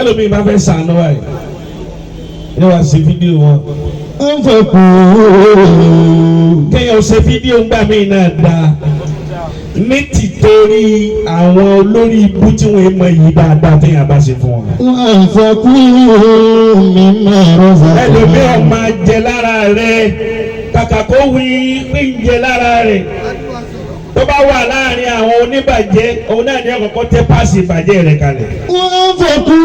Ẹlòmíì bá fẹ́ sànú wa yìí yóò wá sí fídíò wọn. أنفقوا Kéèyàn ṣe fídíò ńgbà míì náà dáa ní tìtorí àwọn olórí ibú tí wọ́n mọ yìí dáadáa téèyàn bá ṣe fún wọn. وأنفقوا مما Ẹlòmíràn رزقناهم máa jẹ lára rẹ̀, kàkà kó wí pé ń jẹ lára rẹ̀, tó bá wà láàrin àwọn oníbàjẹ́, òun náà ní ọ̀kọ̀ọ̀kan tẹ́ páàsì ìbàjẹ́ rẹ̀ kalẹ̀. وأنفقوا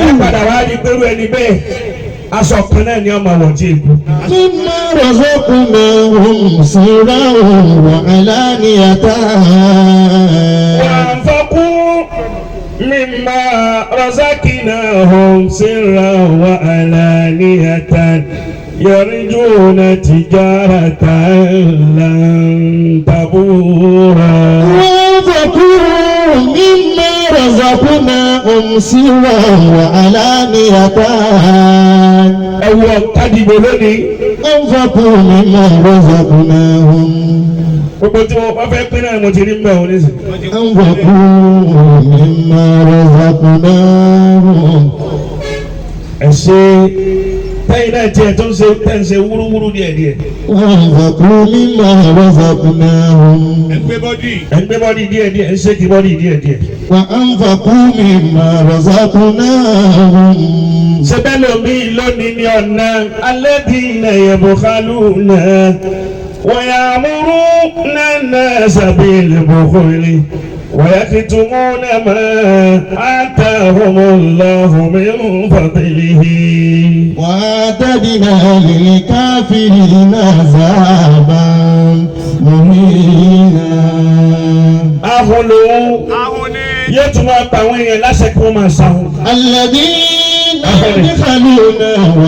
Ẹ padà wá rí pẹ̀lú ẹni bẹ́ẹ̀, aṣọ kan náà ni ọmọ wọ̀ tí èkó. مما رزقناهم سرا وعلانية وأنفقوا مما رزقناهم سرا وعلانية يرجون تجارة لن تبورا. وأنفقوا مما رزقناهم سرا وعلانية. Ẹ wọ kádìgbò lónìí. أنفقوا مما رزقناهم. Gbogbo tí wọn fẹ́ pín náà mo ti rí mbẹ́ òun nísìnyí. أنفقوا مما رزقناهم. Ẹ ṣe tẹ́yìn náà tiẹ̀ tó ń ṣe tẹ́ ń ṣe wúrúwúrú díẹ̀díẹ̀. وأنفقوا مما رزقناهم. Ẹgbẹ́ bọ́dì. Ẹ ń gbé bọ́dì díẹ̀díẹ̀, ẹ ń ṣe kí bọ́dì díẹ̀díẹ̀. وأنفقوا مما رزقناهم. Sẹ́bẹ̀ lomi lónìí ní ọ̀nà alladhina yabkhaluna wa ya'muruna an-nasa bil-bukhli wa yaktumuna ma atahumullahu min fadlihi. وأعتدنا للكافرين عذابا مهينا. Ahun lòun Ahun ni. yóò tún máa pa àwọn èèyàn láṣẹ kí wọ́n máa ṣahun. الذين يبخلون.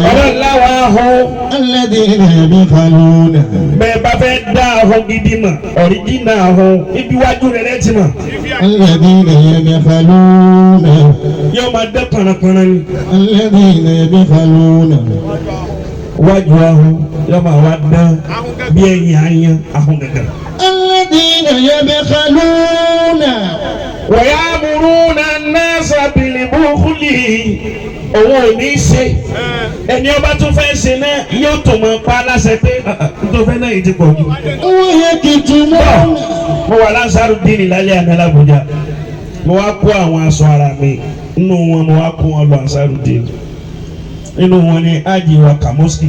Ọlọ́run láwọn ahun الذين يبخلون. bẹ́ẹ̀ bá fẹ́ dá ahun gidi mọ̀, ọ̀ríjìnà ahun ibi wájú rẹ̀ lẹ́tì mọ̀. Ibi الذين يبخلون. Yóò máa dẹ́ kànákànná ni. الذين يبخلون. Wájú ahun yóò máa wá dán bí ẹyin ayan ahun gẹ́gẹ́. الذين يبخلون. Wayamuruna an-nasa bil-bukhli, òun ò ní í ṣe, ẹni ọba tún fẹ́ ṣe náà yóò tó máa pa aláṣẹ pé tó fẹ́ náà yìí ti pọ̀ jù. ويكتمون. Mo wà lánṣáàrú dínì lálẹ́ àná l'Àbújá, mo wá kó àwọn aṣọ ara mi nínú wọn, mo wá kó wọn lọ Ansaru Dini, nínú wọn ni ájì wa Kamoski.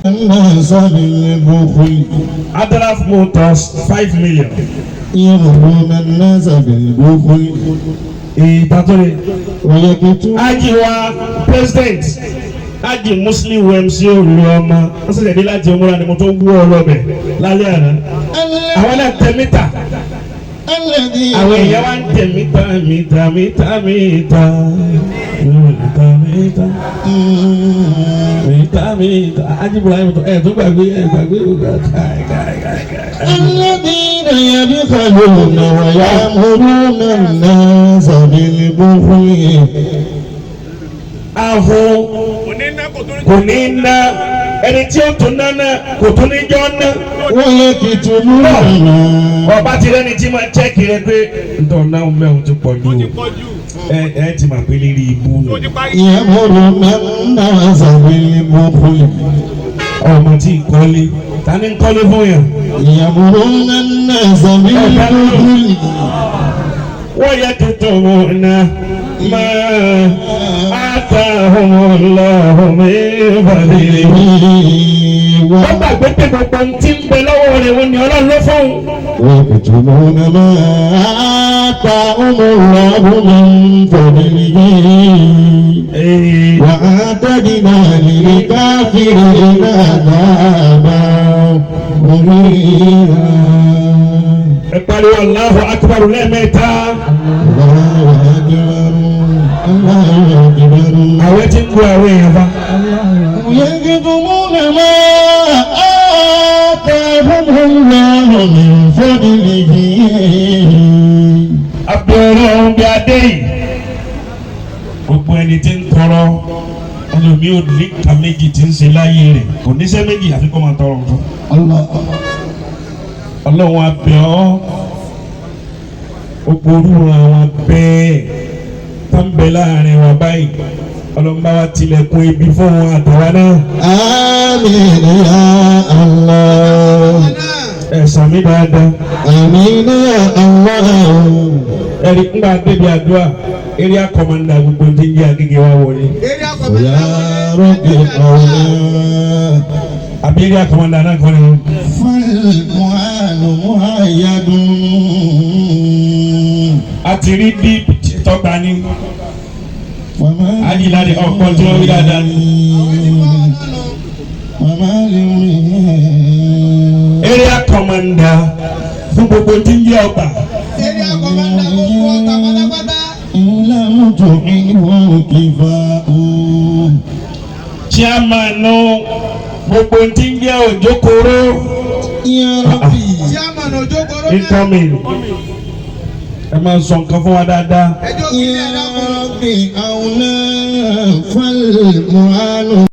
الناس بالبخل. Adraf Motors, 5 million. يأمرون الناس بالبخل. Ìtàtúrẹ́ ويكتمون. ájì wa president ájì Muslim MC olú ọmọ wọ́n sì tẹ̀lé láti ọmọlá ni mo tó wú ọ lọ́bẹ̀ lálẹ́ àná, àwọn náà tẹ mítà. الذين Àwọn èèyàn wá ń tẹ mítà mítà mítà mítà mítà mítà mítà mítà. Ájì Ibrahim tó ẹ̀ tó gbàgbé ẹ̀ gbàgbé káì káì káì káì. الذين يبخلون ويأمرون الناس بالبخل. Ahun Kò ní ná kò tó ní. kò ní ná, ẹni tí ó tún ná náà kò tún ní jọ ná. ويكتمون. Ọba ti rẹ́ni tí máa chẹ́kì rẹ pé ntọ́ náà mẹ́rin ti pọ̀ Tó jù ti pọ̀ jù. ẹ ẹ ti máa pé lérí ibú Tó nù. ti parí. يأمرون الناس بالبخل. Ọmọ tí ń kọ́lé, ta ni ń kọ́lé fún yàn? يأمرون الناس بالبخل. Wọ́n yẹ tuntun wọn náà máa àtàwọn mẹ́fàlẹ́. Wọ́n gbàgbé pé gbogbo ohun tí ń bẹ lọ́wọ́ rẹ̀ wọ́n ní Ọlọ́run ló fún un. ويكتمون ما آتاهم الله من فضله. وأعتدنا للكافرين عذابا مهينا. Ẹ pariwo Allahu Akbar lẹ́ẹ̀mẹ́ta. الله أكبر، الله أكبر. Àwẹ̀ tí ń kó àwọn èèyàn fa. يكتمون ما آتاهم الله من فضله. Abẹ́rẹ́ ọ̀hún bí adé yìí. Gbogbo ẹni tí ń tọrọ, ẹlòmíì ò ní nǹkan méjì tí ń ṣe láyé rẹ̀, kò níṣẹ́ méjì àfi kó máa tọrọ nǹkan. الله. Ọlọ́run abẹ́ ọ́, gbogbo orúurú àwọn bẹ́ẹ̀. kan bẹ láàrin wa báyìí ọlọ́mọba wa tilẹ̀kùn ibi fún wọn àtàwa náà. آمين يا الله Ẹ sàmì dáadáa. آمين يا الله. Ẹ̀rí ńgbà débi àdúrà area commander gbogbo ti ń jẹ́ Agége wa wọlé. يا رب قولا. Àbí area commander náà kọ́ ni. فالمعان مؤيد. A ti rí bí tọ́gbà ní. وما Ajíláde ọ̀pọ̀ tí wọ́n wí dáadáa ni. وما لامرئ. Area commander fún gbogbo tí ń jẹ́ ọgbà. إن لم تعينه كفاء. Chairman gbogbo tí ń jẹ́ òjókòrò. يا ربي. Incoming. Ẹ máa sọ nǹkan fún wa dáadáa. يا ربي أولى فالمعان.